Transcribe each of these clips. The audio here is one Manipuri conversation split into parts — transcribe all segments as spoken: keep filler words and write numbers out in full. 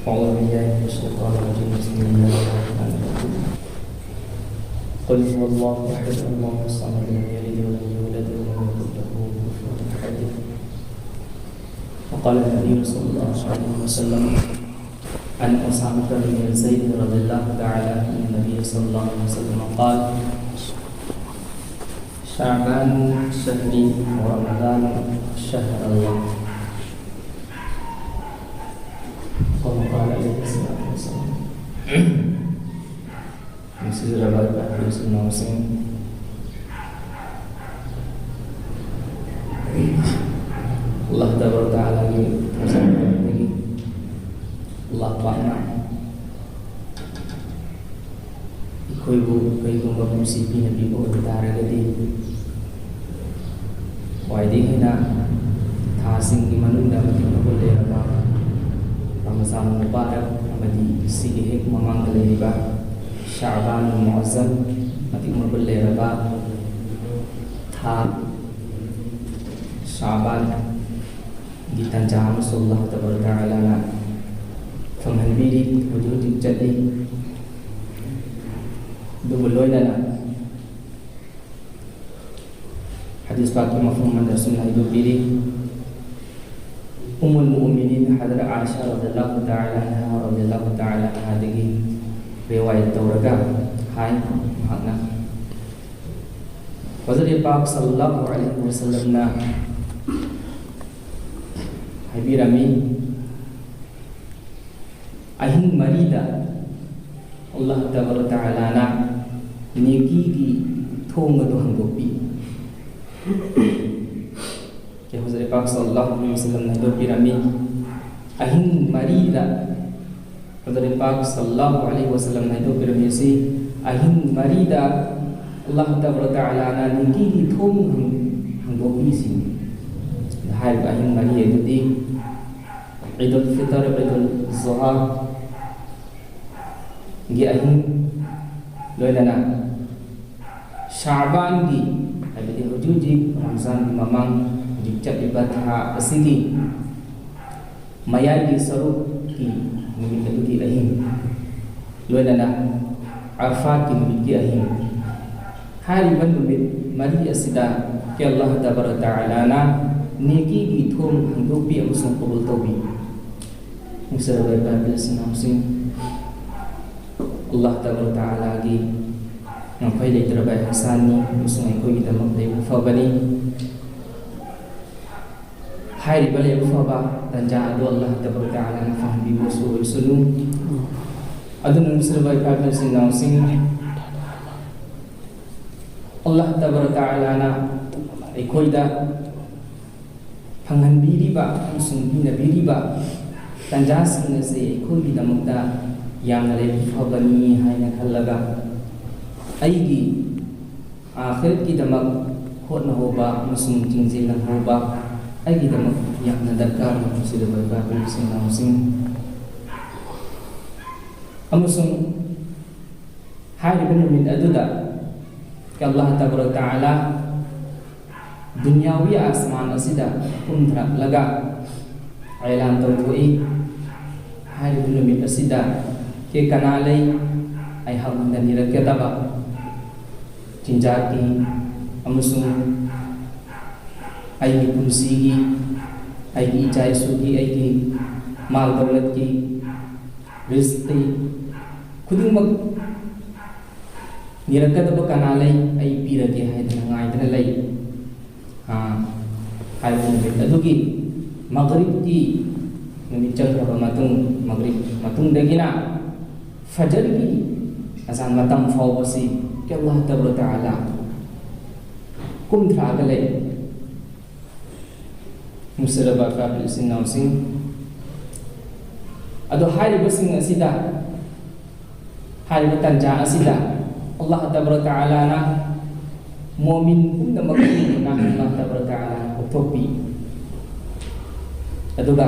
أعوذ بالله من الشيطان الرجيم. بسم الله الرحمن الرحيم. قل هو الله أحد، الله الصمد، لم يلد ولم يولد ولم يكن له كفوا أحد. وقال النبي صلى الله عليه وسلم عن أسامة بن زيد رضي الله تعالى عنه أن النبي صلى الله عليه وسلم قال: شعبان شهري ورمضان شهر الله. Kama qala alaihi salatu wassalam. Nusizra bal pa Muslim Muslim. Allah Tabaraka Ta'ala ki, Allah Ta'ala ki, Allah Ta'ala ki, ꯑꯩꯈꯣꯏꯕꯨ ꯀꯔꯤꯒꯨꯝꯕ ꯀꯨꯝꯁꯤ ꯄꯤꯅꯕꯤꯕ ꯑꯣꯏꯕ ꯇꯥꯔꯒꯗꯤ, ꯈ꯭ꯋꯥꯏꯗꯒꯤ ꯍꯦꯟꯅ ꯊꯥꯁꯤꯡꯒꯤ ꯃꯅꯨꯡꯗ ꯃꯇꯤꯛ ꯃꯒꯨꯟ ꯂꯩꯔꯕ ꯔꯃꯖꯥꯟ ꯃꯨꯕꯥꯔꯛ ꯑꯃꯗꯤ ꯁꯤꯒꯤ ꯍꯦꯛ ꯃꯃꯥꯡꯗ ꯂꯩꯔꯤꯕ ꯁꯥꯕꯥꯟ ꯃꯨꯑꯖꯝ, ꯃꯇꯤꯛ ꯃꯒꯨꯟ ꯂꯩꯔꯕ ꯊꯥ ꯁꯥꯕꯥꯟꯒꯤ ꯇꯥꯟꯖꯥ ꯑꯃꯁꯨ ꯑꯜꯂꯥꯍ ꯇꯕꯥꯔꯛ ꯇꯥꯂꯥꯅ ꯐꯪꯍꯟꯕꯤꯔꯤ꯫ ꯍꯧꯖꯤꯛ ꯍꯧꯖꯤꯛ ꯆꯠꯂꯤ꯫ ꯑꯗꯨꯕꯨ ꯂꯣꯏꯅꯅ ꯍꯗꯤꯁ ꯄꯥꯛꯀꯤ ꯃꯐꯝ ꯑꯃꯗ ꯑꯁꯨꯝꯅ ꯍꯥꯏꯗꯣꯛꯄꯤꯔꯤ: ꯎꯝꯃꯨꯜ ꯃꯨꯑꯃꯤꯅꯤꯟ ꯍꯗꯔꯠ ꯑꯥꯏꯁꯥ ꯔꯗꯤꯌꯜꯂꯥꯍꯨ ꯇꯥꯂꯥ ꯑꯟꯍꯥ, ꯔꯗꯤꯌꯜꯂꯥꯍꯨ ꯇꯥꯂꯥ ꯑꯟꯍꯥꯗꯒꯤ ꯔꯤꯋꯥꯌꯠ ꯇꯧꯔꯒ ꯍꯥꯏ, ꯃꯍꯥꯛꯅ ꯍꯖꯔꯠ ꯄꯥꯛ ꯁꯜꯂꯜꯂꯥꯍꯨ ꯑꯂꯩꯍꯤ ꯋꯁꯜꯂꯝꯅ ꯍꯥꯏꯕꯤꯔꯝꯃꯤ, ꯑꯍꯤꯡ ꯃꯔꯤꯗ ꯑꯜꯂꯥꯍ ꯇꯕꯥꯔꯛ ꯇꯥꯂꯥꯅ ꯅꯦꯀꯤꯒꯤ ꯊꯣꯡ ꯑꯗꯨ ꯍꯥꯡꯗꯣꯛꯄꯤ꯫ ꯍꯖꯔꯠ ꯄꯥꯛ ꯁꯜꯂꯜꯂꯥꯍꯨ ꯑꯂꯩꯍꯤ ꯋꯁꯜꯂꯝꯅ ꯍꯥꯏꯗꯣꯛꯄꯤꯔꯝꯃꯤ, ꯑꯍꯤꯡ ꯃꯔꯤꯗ ꯍꯖꯔꯠ ꯄꯥꯛ ꯁꯜꯂꯜꯂꯥꯍꯨ ꯑꯂꯩꯍꯤ ꯋꯁꯜꯂꯝꯅ ꯍꯥꯏꯗꯣꯛꯄꯤꯔꯝꯃꯤ ꯑꯁꯤ, ꯑꯍꯤꯡ ꯃꯔꯤꯗ ꯑꯜꯂꯥꯍ ꯇꯕꯥꯔꯛ ꯇꯥꯂꯥꯅ ꯅꯦꯀꯤꯒꯤ ꯊꯣꯡ ꯍꯥꯡ-, ꯍꯥꯡꯗꯣꯛꯄꯤꯁꯤꯡ꯫ ꯍꯥꯏꯔꯤꯕ ꯑꯍꯤꯡ ꯃꯔꯤ ꯑꯗꯨꯗꯤ ꯏꯗꯨꯜ ꯐꯤꯇꯔ, ꯏꯗꯨꯜ ꯖꯨꯍꯥꯒꯤ ꯑꯍꯤꯡ, ꯂꯣꯏꯅꯅ ꯁꯥꯕꯥꯟꯒꯤ, ꯍꯥꯏꯕꯗꯤ ꯍꯧꯖꯤꯛ ꯍꯧꯖꯤꯛ ꯔꯝꯖꯥꯟꯒꯤ ꯃꯃꯥꯡ ꯍꯧꯖꯤꯛ ꯆꯠꯂꯤꯕ ꯊꯥ ꯑꯁꯤꯒꯤ ꯃꯌꯥꯏꯒꯤ ꯁꯔꯨꯛꯀꯤ ꯅꯨꯃꯤꯠ ꯑꯗꯨꯒꯤ ꯑꯍꯤꯡ, ꯂꯣꯏꯅꯅ ꯑꯔꯐꯥꯠꯀꯤ ꯅꯨꯃꯤꯠꯀꯤ ꯑꯍꯤꯡ꯫ ꯍꯥꯏꯔꯤꯕ ꯅꯨꯃꯤꯠ ꯃꯔꯤ ꯑꯁꯤꯗ ꯀꯦ ꯑꯜꯂꯥꯍ ꯇꯕꯥꯔꯛ ꯇꯥꯂꯥꯅ ꯅꯦꯀꯤꯒꯤ ꯊꯣꯡ ꯍꯥꯡꯗꯣꯛꯄꯤ ꯑꯃꯁꯨꯡ ꯀꯕꯨꯜ ꯇꯧꯕꯤ꯫ ꯅꯨꯡꯁꯤꯔꯕ ꯏꯄꯥ ꯏꯄꯨ ꯏꯆꯤꯟ ꯏꯅꯥꯎꯁꯤꯡ, ꯑꯜꯂꯥꯍ ꯇꯕꯥꯔꯛ ꯇꯥꯂꯥꯒꯤ ꯉꯝꯈꯩ ꯂꯩꯇ꯭ꯔꯕ ꯏꯍꯁꯥꯟꯅꯤ ꯑꯃꯁꯨꯡ ꯑꯩꯈꯣꯏꯒꯤꯗꯃꯛ ꯂꯥꯏꯕꯛ ꯐꯕꯅꯤ꯫ ꯍꯥꯏꯔꯤꯕ ꯂꯥꯏꯕꯛ ꯐꯕ ꯇꯟꯖꯥ ꯑꯗꯨ ꯑꯜꯂꯥꯍ ꯇꯕꯥꯔꯛ ꯇꯥꯂꯥꯅ ꯐꯪꯍꯟꯕꯤꯕꯁꯨ ꯑꯣꯏꯁꯅꯨ꯫ ꯑꯗꯨꯅ ꯅꯨꯡꯁꯤꯔꯕ ꯏꯄꯥ ꯏꯄꯨ ꯏꯆꯤꯟ ꯏꯅꯥꯎꯁꯤꯡ, ꯑꯜꯂꯥꯍ ꯇꯕꯥꯔꯛ ꯇꯥꯂꯥꯅ ꯑꯩꯈꯣꯏꯗ ꯐꯪꯍꯟꯕꯤꯔꯤꯕ ꯑꯃꯁꯨꯡ ꯄꯤꯅꯕꯤꯔꯤꯕ ꯇꯟꯖꯥꯁꯤꯡ ꯑꯁꯤ ꯑꯩꯈꯣꯏꯒꯤꯗꯃꯛꯇ ꯌꯥꯝꯅ ꯂꯥꯏꯕꯛ ꯐꯕꯅꯤ ꯍꯥꯏꯅ ꯈꯜꯂꯒ, ꯑꯩꯒꯤ ꯑꯥꯈꯤꯔꯠꯀꯤꯗꯃꯛ ꯍꯣꯠꯅꯍꯧꯕ ꯑꯃꯁꯨꯡ ꯆꯤꯡꯖꯤꯜꯍꯧꯕ ꯑꯩꯒꯤꯗꯃꯛ ꯌꯥꯝꯅ ꯗꯔꯀꯥꯔ ꯑꯣꯏ꯫ ꯅꯨꯡꯁꯤꯔꯕ ꯏꯄꯥ ꯏꯄꯨ ꯏꯆꯤꯟ ꯏꯅꯥꯎꯁꯤꯡ, ꯑꯃꯁꯨꯡ ꯍꯥꯏꯔꯤꯕ ꯅꯨꯃꯤꯠ ꯑꯗꯨꯗ ꯑꯜꯂꯥꯍ ꯇꯕꯥꯔꯛ ꯇꯥꯂꯥ ꯗꯨꯅꯤꯌꯥꯋꯤ ꯑꯁꯃꯥꯟ ꯑꯁꯤꯗ ꯀꯨꯝꯊꯔꯛꯂꯒ ꯑꯦꯂꯥꯟ ꯇꯧꯊꯣꯛꯏ꯫ ꯍꯥꯏꯔꯤꯕ ꯅꯨꯃꯤꯠ ꯑꯁꯤꯗ ꯀꯦ ꯀꯅꯥ ꯂꯩ, ꯑꯩꯍꯥꯛꯉꯣꯟꯗ ꯅꯤꯔꯛꯀꯗꯕ ꯆꯤꯟꯖꯥꯛꯀꯤ ꯑꯃꯁꯨꯡ ꯑꯩꯒꯤ ꯄꯨꯟꯁꯤꯒꯤ, ꯑꯩꯒꯤ ꯏꯆꯥ ꯏꯁꯨꯒꯤ, ꯑꯩꯒꯤ ꯃꯥꯜ ꯗꯧꯂꯠꯀꯤ, ꯔꯤꯖꯀꯤ ꯈꯨꯗꯤꯡꯃꯛ ꯅꯤꯔꯛꯀꯗꯕ ꯀꯅꯥ ꯂꯩ? ꯑꯩ ꯄꯤꯔꯒꯦ ꯍꯥꯏꯗꯅ ꯉꯥꯏꯗꯅ ꯂꯩ꯫ ꯑꯥ, ꯍꯥꯏꯕ ꯅꯨꯃꯤꯠ ꯑꯗꯨꯒꯤ ꯃꯒꯔꯤꯕꯀꯤ ꯅꯨꯃꯤꯠ ꯆꯪꯈ꯭ꯔꯕ ꯃꯇꯨꯡ, ꯃꯒꯔꯤꯕ ꯃꯇꯨꯡꯗꯒꯤꯅ ꯐꯖꯔꯒꯤ ꯑꯖꯥꯟ ꯃꯇꯝ ꯐꯥꯎꯕꯁꯤ ꯀꯦ ꯑꯜꯂꯥꯍ ꯇꯕꯥꯔꯛ ꯇꯥꯂꯥ ꯀꯨꯝꯊꯔꯛꯑꯒ ꯂꯩ꯫ ꯅꯨꯡꯁꯤꯔꯕ ꯏꯄꯥ ꯏꯆꯤꯟ ꯏꯅꯥꯎꯁꯤꯡ, ꯑꯗꯣ ꯍꯥꯏꯔꯤꯕꯁꯤꯡ ꯑꯁꯤꯗ, ꯍꯥꯏꯔꯤꯕ ꯇꯟꯖꯥ ꯑꯁꯤꯗ ꯑꯜꯂꯥꯍ ꯇꯕꯥꯔꯛ ꯇꯥꯂꯥꯅ ꯃꯣꯃꯤꯟ ꯄꯨꯝꯅꯃꯛꯀꯤ ꯑꯣꯏꯅ ꯑꯜꯂꯥꯍ ꯇꯕꯥꯔꯛ ꯇꯥꯂꯥꯅ ꯀꯣꯛꯊꯣꯛꯄꯤ꯫ ꯑꯗꯨꯒ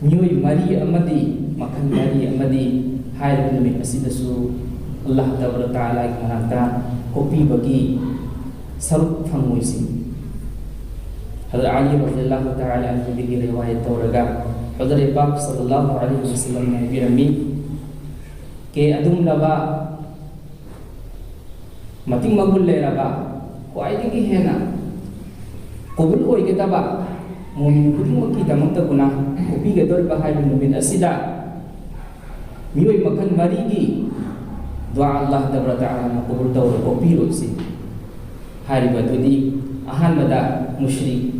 ꯃꯤꯑꯣꯏ ꯃꯔꯤ ꯑꯃꯗꯤ ꯃꯈꯜ ꯃꯔꯤ ꯑꯃꯗꯤ ꯍꯥꯏꯔꯤꯕ ꯅꯨꯃꯤꯠ ꯑꯁꯤꯗꯁꯨ ꯑꯜꯂꯥꯍ ꯇꯕꯥꯔꯛ ꯇꯥꯂꯥꯒꯤ ꯃꯅꯥꯛꯇ ꯀꯣꯛꯄꯤꯕꯒꯤ ꯁꯔꯨꯛ ꯐꯪꯉꯣꯏꯁꯤ꯫ ꯍꯖꯔꯠ ꯑꯂꯤ ꯔꯖꯤꯌꯜꯂꯥꯍꯨ ꯇꯥꯂꯥ ꯑꯟꯍꯨꯗꯒꯤ ꯔꯤꯋꯥꯌꯠ ꯇꯧꯔꯒ ꯍꯖꯔꯠ ꯄꯥꯛ ꯁꯜꯂꯜꯂꯥꯍꯨ ꯑꯂꯩꯍꯤ ꯋꯁꯜꯂꯝꯅ ꯍꯥꯏꯕꯤꯔꯝꯃꯤ, ꯀꯦ ꯑꯗꯨꯝꯂꯕ ꯃꯇꯤꯛ ꯃꯒꯨꯟ ꯂꯩꯔꯕ, ꯈ꯭ꯋꯥꯏꯗꯒꯤ ꯍꯦꯟꯅ ꯀꯕꯨꯜ ꯑꯣꯏꯒꯗꯕ, ꯃꯨꯃꯤꯟ ꯈꯨꯗꯤꯡꯃꯛꯀꯤꯗꯃꯛꯇ ꯒꯨꯅꯥ ꯀꯣꯛꯄꯤꯒꯗꯧꯔꯤꯕ ꯍꯥꯏꯕ ꯅꯨꯃꯤꯠ ꯑꯁꯤꯗ ꯃꯤꯑꯣꯏ ꯃꯈꯜ ꯃꯔꯤꯒꯤ ꯗꯨꯋꯥ ꯑꯜꯂꯥꯍ ꯇꯕꯥꯔꯛ ꯇꯥꯂꯥꯅ ꯀꯕꯨꯜ ꯇꯧꯔ ꯀꯣꯛꯄꯤꯔꯣꯏꯁꯤ꯫ ꯍꯥꯏꯔꯤꯕ ꯑꯗꯨꯗꯤ ꯑꯍꯥꯟꯕꯗ ꯃꯨꯁ꯭ꯔꯤꯛ,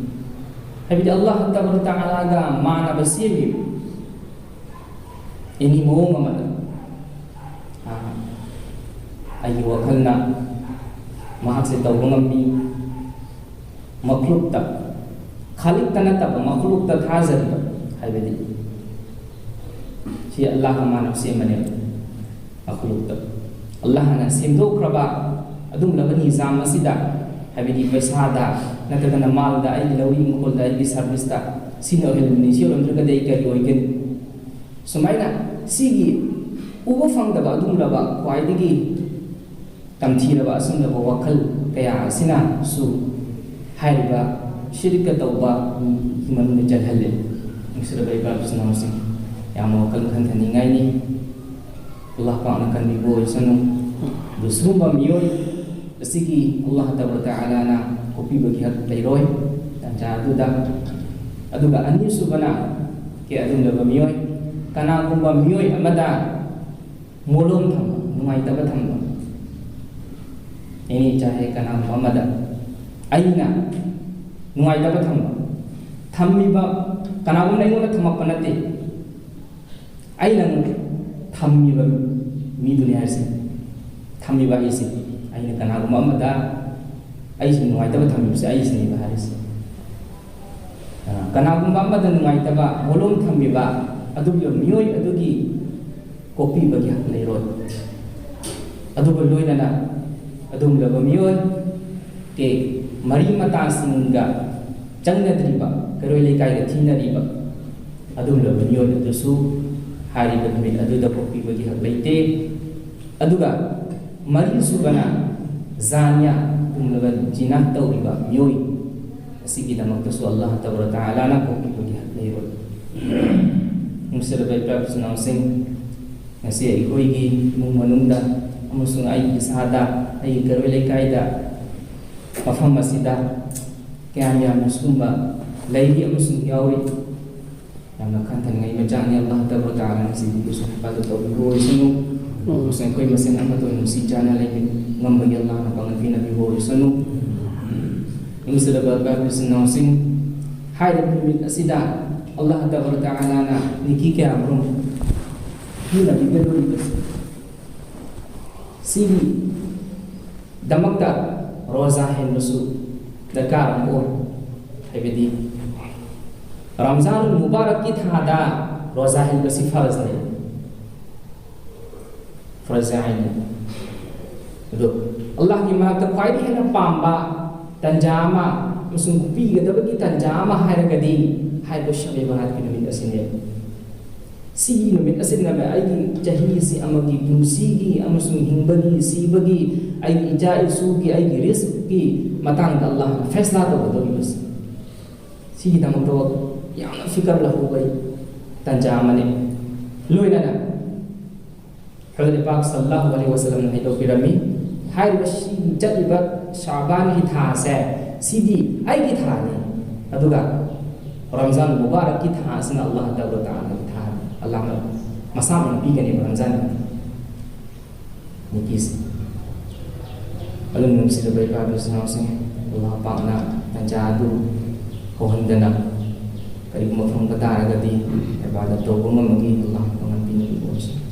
ꯍꯥꯏꯕꯗꯤ ꯑꯜꯂꯥꯍ ꯇꯕꯥꯔꯛ ꯇꯥꯂꯥꯒ ꯃꯥꯟꯅꯕ ꯁꯦꯝꯃꯤꯕ ꯑꯦꯅꯤ ꯃꯑꯣꯡ ꯑꯃꯗ, ꯑꯥ, ꯑꯩꯒꯤ ꯋꯥꯈꯜꯅ ꯃꯍꯥꯛꯁꯦ ꯇꯧꯕ ꯉꯝꯃꯤ, ꯃꯈꯂꯨꯛꯇ, ꯈꯥꯂꯤꯛꯇ ꯅꯠꯇꯕ ꯃꯈꯂꯨꯛꯇ ꯊꯥꯖꯔꯤꯕ, ꯍꯥꯏꯕꯗꯤ ꯁꯤ ꯑꯜꯂꯥꯍ ꯃꯥꯟꯅꯕ ꯁꯦꯝꯕꯅꯦꯕ꯫ ꯃꯈꯂꯨꯛꯇ ꯑꯜꯂꯥꯍꯅ ꯁꯦꯝꯗꯣꯛꯈ꯭ꯔꯕ ꯑꯗꯨꯒꯨꯝꯂꯕ ꯅꯤꯖꯥꯝ ꯑꯁꯤꯗ, ꯍꯥꯏꯕꯗꯤ ꯄꯩꯁꯥꯗ ꯅꯠꯇ꯭ꯔꯒꯅ ꯃꯥꯜꯗ, ꯑꯩꯒꯤ ꯂꯧꯔꯤ ꯃꯈꯣꯜꯗ, ꯑꯩꯒꯤ ꯁꯥꯔꯚꯤꯁꯇ ꯁꯤꯅ ꯑꯣꯏꯍꯜꯂꯕꯅꯤ, ꯁꯤ ꯑꯣꯏꯔꯝꯗ꯭ꯔꯒꯗꯤ ꯑꯩ ꯀꯔꯤ ꯑꯣꯏꯒꯅꯤ? ꯁꯨꯃꯥꯏꯅ ꯁꯤꯒꯤ ꯎꯕ ꯐꯪꯗꯕ ꯑꯗꯨꯒꯨꯝꯂꯕ ꯈ꯭ꯋꯥꯏꯗꯒꯤ ꯇꯝꯊꯤꯔꯕ ꯑꯁꯨꯝꯂꯕ ꯋꯥꯈꯜ ꯀꯌꯥ ꯑꯁꯤꯅꯁꯨ ꯍꯥꯏꯔꯤꯕ ꯁꯤꯔꯛꯀ ꯇꯧꯕ ꯃꯤꯒꯤ ꯃꯅꯨꯡꯗ ꯆꯜꯍꯜꯂꯤ꯫ ꯅꯨꯡꯁꯤꯔꯕ ꯏꯕꯥ ꯏꯆꯤꯟ ꯏꯅꯥꯎꯁꯤꯡ, ꯌꯥꯝꯅ ꯋꯥꯈꯜ ꯈꯟꯊꯅꯤꯡꯉꯥꯏꯅꯤ꯫ ꯑꯜꯂꯥꯍ ꯄꯥꯛꯅ ꯀꯟꯕꯤꯕ ꯑꯣꯏꯁꯅꯨ꯫ ꯑꯗꯨ ꯁꯤꯒꯨꯝꯕ ꯃꯤꯑꯣꯏ ꯑꯁꯤꯒꯤ ꯑꯜꯂꯥꯍ ꯇꯕꯥꯔꯛ ꯇꯥꯂꯥꯅ ꯀꯣꯛꯄꯤꯕꯒꯤ ꯍꯛ ꯂꯩꯔꯣꯏ꯫ ꯇꯥꯟꯖꯥ ꯑꯗꯨꯗ, ꯑꯗꯨꯒ ꯑꯅꯤꯁꯨꯕꯅ ꯀꯦ ꯑꯗꯨꯒꯨꯝꯂꯕ ꯃꯤꯑꯣꯏ, ꯀꯅꯥꯒꯨꯝꯕ ꯃꯤꯑꯣꯏ ꯑꯃꯗ ꯃꯣꯂꯣꯝ ꯊꯝꯕ, ꯅꯨꯡꯉꯥꯏꯇꯕ ꯊꯝꯕ, ꯑꯦꯅꯤ ꯆꯥꯍꯦ ꯀꯅꯥꯒꯨꯝꯕ ꯑꯃꯗ ꯑꯩꯅ ꯅꯨꯡꯉꯥꯏꯇꯕ ꯊꯝꯕ, ꯊꯝꯃꯤꯕ ꯀꯅꯥꯒꯨꯝꯕꯅ ꯑꯩꯉꯣꯟꯗ ꯊꯝꯃꯛꯄ ꯅꯠꯇꯦ, ꯑꯩꯅ ꯊꯝꯃꯤꯕ ꯃꯤꯗꯨꯅꯤ ꯍꯥꯏꯔꯤꯁꯦ꯫ ꯊꯝꯃꯤꯕ ꯑꯩꯁꯦ, ꯑꯩꯅ ꯀꯅꯥꯒꯨꯝꯕ ꯑꯃꯗ ꯑꯩꯁꯦ ꯅꯨꯡꯉꯥꯏꯇꯕ ꯊꯝꯃꯤꯕꯁꯦ ꯑꯩꯁꯤꯅꯦꯕ ꯍꯥꯏꯔꯤꯁꯦ꯫ ꯑ, ꯀꯅꯥꯒꯨꯝꯕ ꯑꯃꯗ ꯅꯨꯡꯉꯥꯏꯇꯕ ꯃꯣꯂꯣꯝ ꯊꯝꯃꯤꯕ ꯑꯗꯨꯒꯤ ꯃꯤꯑꯣꯏ ꯑꯗꯨꯒꯤ ꯀꯣꯛꯄꯤꯕꯒꯤ ꯍꯛ ꯂꯩꯔꯣꯏ꯫ ꯑꯗꯨꯒ ꯂꯣꯏꯅꯅ ꯑꯗꯨꯒꯨꯝꯂꯕ ꯃꯤꯑꯣꯏ ꯀꯦ ꯃꯔꯤ ꯃꯇꯥꯁꯤꯡꯒ ꯆꯪꯅꯗ꯭ꯔꯤꯕ, ꯀꯩꯔꯣꯏ ꯂꯩꯀꯥꯏꯒ ꯊꯤꯅꯔꯤꯕ ꯑꯗꯨꯒꯨꯝꯂꯕ ꯃꯤꯑꯣꯏ ꯑꯗꯨꯁꯨ ꯍꯥꯏꯔꯤꯕ ꯅꯨꯃꯤꯠ ꯑꯗꯨꯗ ꯀꯣꯛꯄꯤꯕꯒꯤ ꯍꯛ ꯂꯩꯇꯦ꯫ ꯑꯗꯨꯒ ꯃꯔꯤꯁꯨꯕꯅ ꯖꯥꯅꯤꯌꯥ, ꯑꯗꯨꯒꯨꯝꯂꯕ ꯖꯤꯅꯥ ꯇꯧꯔꯤꯕ ꯃꯤꯑꯣꯏ, ꯑꯁꯤꯒꯤꯗꯃꯛꯇꯁꯨ ꯑꯜꯂꯥꯍ ꯇꯕꯥꯔꯛ ꯇꯥꯂꯥꯅ ꯀꯣꯛꯄꯤꯕꯒꯤ ꯍꯛ ꯂꯩꯔꯣꯏ꯫ ꯅꯨꯡꯁꯤꯔꯕ ꯏꯄꯥ ꯏꯆꯤꯟ ꯏꯅꯥꯎꯁꯤꯡ, ꯉꯁꯤ ꯑꯩꯈꯣꯏꯒꯤ ꯏꯃꯨꯡ ꯃꯅꯨꯡꯗ ꯑꯃꯁꯨꯡ ꯑꯩꯒꯤ ꯏꯁꯥꯗ, ꯑꯩꯒꯤ ꯀꯩꯔꯣꯏ ꯂꯩꯀꯥꯏꯗ, ꯃꯐꯝ ꯑꯁꯤꯗ ꯀꯌꯥꯝ ꯌꯥꯝꯅ ꯁꯤꯒꯨꯝꯕ ꯂꯩꯔꯤ ꯑꯃꯁꯨꯡ ꯌꯥꯎꯔꯤ꯫ ꯌꯥꯝꯅ ꯈꯟꯊꯅꯤꯡꯉꯥꯏ ꯃꯆꯥꯛꯅꯤ꯫ ꯑꯜꯂꯥꯍ ꯇꯕꯥꯔꯛ ꯇꯥꯂꯥꯅ ꯁꯤꯒꯤꯁꯨ ꯍꯤꯐꯥꯖꯠ ꯇꯧꯕꯤꯕ ꯑꯣꯏꯁꯅꯨ꯫ ꯎꯝ꯫ ꯑꯃꯁꯨꯡ ꯑꯩꯈꯣꯏ ꯃꯁꯦꯟ ꯑꯃꯠꯇ ꯑꯣꯏꯅ ꯅꯨꯡꯁꯤ ꯆꯥꯟꯅ ꯂꯩꯃꯤꯟ ꯉꯝꯕꯒꯤ ꯑꯜꯂꯥꯍꯅ ꯄꯥꯡꯒꯜ ꯄꯤꯅꯕꯤꯕ ꯑꯣꯏꯁꯅꯨ꯫ ꯅꯨꯡꯁꯤꯔꯕ ꯏꯄꯥ ꯏꯆꯤꯟ ꯏꯅꯥꯎꯁꯤꯡ, ꯍꯥꯏꯔꯤꯕ ꯅꯨꯃꯤꯠ ꯑꯁꯤꯗ ꯑꯜꯂꯥꯍ ꯇꯕꯥꯔꯛ ꯇꯥꯂꯥꯅ ꯅꯤꯀꯤ ꯀꯌꯥꯃꯔꯨꯝ ꯄꯤꯅꯕꯤꯒꯗꯧꯔꯤꯕꯁꯤ, ꯁꯤꯒꯤ ꯗꯃꯛꯇ ꯔꯣꯖꯥ ꯍꯦꯟꯕꯁꯨ ꯗꯔꯀꯥꯔ ꯑꯃ ꯑꯣꯏ꯫ ꯍꯥꯏꯕꯗꯤ ꯔꯝꯖꯥꯟ ꯃꯨꯕꯥꯔꯛꯀꯤ ꯊꯥꯗ ꯔꯣꯖꯥ ꯍꯦꯟꯕꯁꯤ ꯐꯔꯖꯅꯤ, ꯐꯔꯖ ꯑꯥꯏꯟꯅꯤ꯫ ꯑꯗꯣ ꯑꯜꯂꯥꯍꯒꯤ ꯃꯅꯥꯛꯇ ꯈ꯭ꯋꯥꯏꯗꯒꯤ ꯍꯦꯟꯅ ꯄꯥꯝꯕ ꯇꯟꯖꯥ ꯑꯃ ꯑꯃꯁꯨꯡ ꯄꯤꯒꯗꯕꯒꯤ ꯇꯟꯖꯥ ꯑꯃ ꯍꯥꯏꯔꯒꯗꯤ ꯍꯥꯏꯔꯤꯕ ꯁꯕꯦ ꯕꯔꯥꯠꯀꯤ ꯅꯨꯃꯤꯠ ꯑꯁꯤꯅꯤ꯫ ꯁꯤꯒꯤ ꯅꯨꯃꯤꯠ ꯑꯁꯤꯗꯅ ꯑꯩꯒꯤ ꯆꯍꯤꯁꯤ ꯑꯃꯒꯤ ꯄꯨꯟꯁꯤꯒꯤ ꯑꯃꯁꯨꯡ ꯍꯤꯡꯕꯒꯤ, ꯁꯤꯕꯒꯤ, ꯑꯩꯒꯤ ꯏꯆꯥ ꯏꯁꯨꯒꯤ, ꯑꯩꯒꯤ ꯔꯤꯖꯤꯛꯀꯤ ꯃꯇꯥꯡꯗ ꯑꯜꯂꯥꯍꯅ ꯐꯦꯁꯂꯥ ꯇꯧꯒꯗꯧꯔꯤꯕꯁꯤ꯫ ꯁꯤꯒꯤꯗꯃꯛꯇ ꯌꯥꯝꯅ ꯐꯤꯀꯔ ꯂꯧꯍꯧꯕ ꯇꯟꯖꯥ ꯑꯃꯅꯤ꯫ ꯂꯣꯏꯅꯅ ꯍꯖꯔꯠ ꯄꯥꯛ ꯁꯜꯂꯜꯂꯥꯍꯨ ꯑꯂꯩꯍꯤ ꯋꯁꯜꯂꯝꯅ ꯍꯥꯏꯗꯣꯛꯄꯤꯔꯝꯃꯤ, ꯍꯥꯏꯔꯤꯕ ꯁꯤ ꯆꯠꯂꯤꯕ ꯁꯥꯕꯥꯟꯒꯤ ꯊꯥꯁꯦ, ꯁꯤꯗꯤ ꯑꯩꯒꯤ ꯊꯥꯅꯤ, ꯑꯗꯨꯒ ꯔꯝꯖꯥꯟ ꯃꯨꯕꯥꯔꯛꯀꯤ ꯊꯥ ꯑꯁꯤꯅ ꯑꯜꯂꯥꯍ ꯇꯕꯥꯔꯛ ꯇꯥꯂꯥꯒꯤ ꯊꯥꯅꯤ꯫ ꯑꯜꯂꯥꯍꯅ ꯃꯁꯥꯃꯛꯅ ꯄꯤꯒꯅꯦꯕ ꯔꯝꯖꯥꯟ ꯅꯤꯀꯤꯁꯦ꯫ ꯑꯗꯨꯅ ꯅꯨꯡꯁꯤꯔꯕ ꯏꯄꯥ ꯏꯆꯤꯟ ꯏꯅꯥꯎꯁꯤꯡ, ꯑꯜꯂꯥꯍ ꯄꯥꯛꯅ ꯇꯟꯖꯥ ꯑꯗꯨ ꯍꯧꯍꯟꯗꯅ ꯀꯔꯤꯒꯨꯝꯕ ꯐꯪꯕ ꯇꯥꯔꯒꯗꯤ ꯏꯕꯥꯗꯠ ꯇꯧꯕ ꯉꯝꯕꯒꯤ ꯑꯜꯂꯥꯍꯅ ꯄꯥꯡꯒꯜ ꯄꯤꯅꯕꯤꯕ ꯑꯣꯏꯁꯅꯨ꯫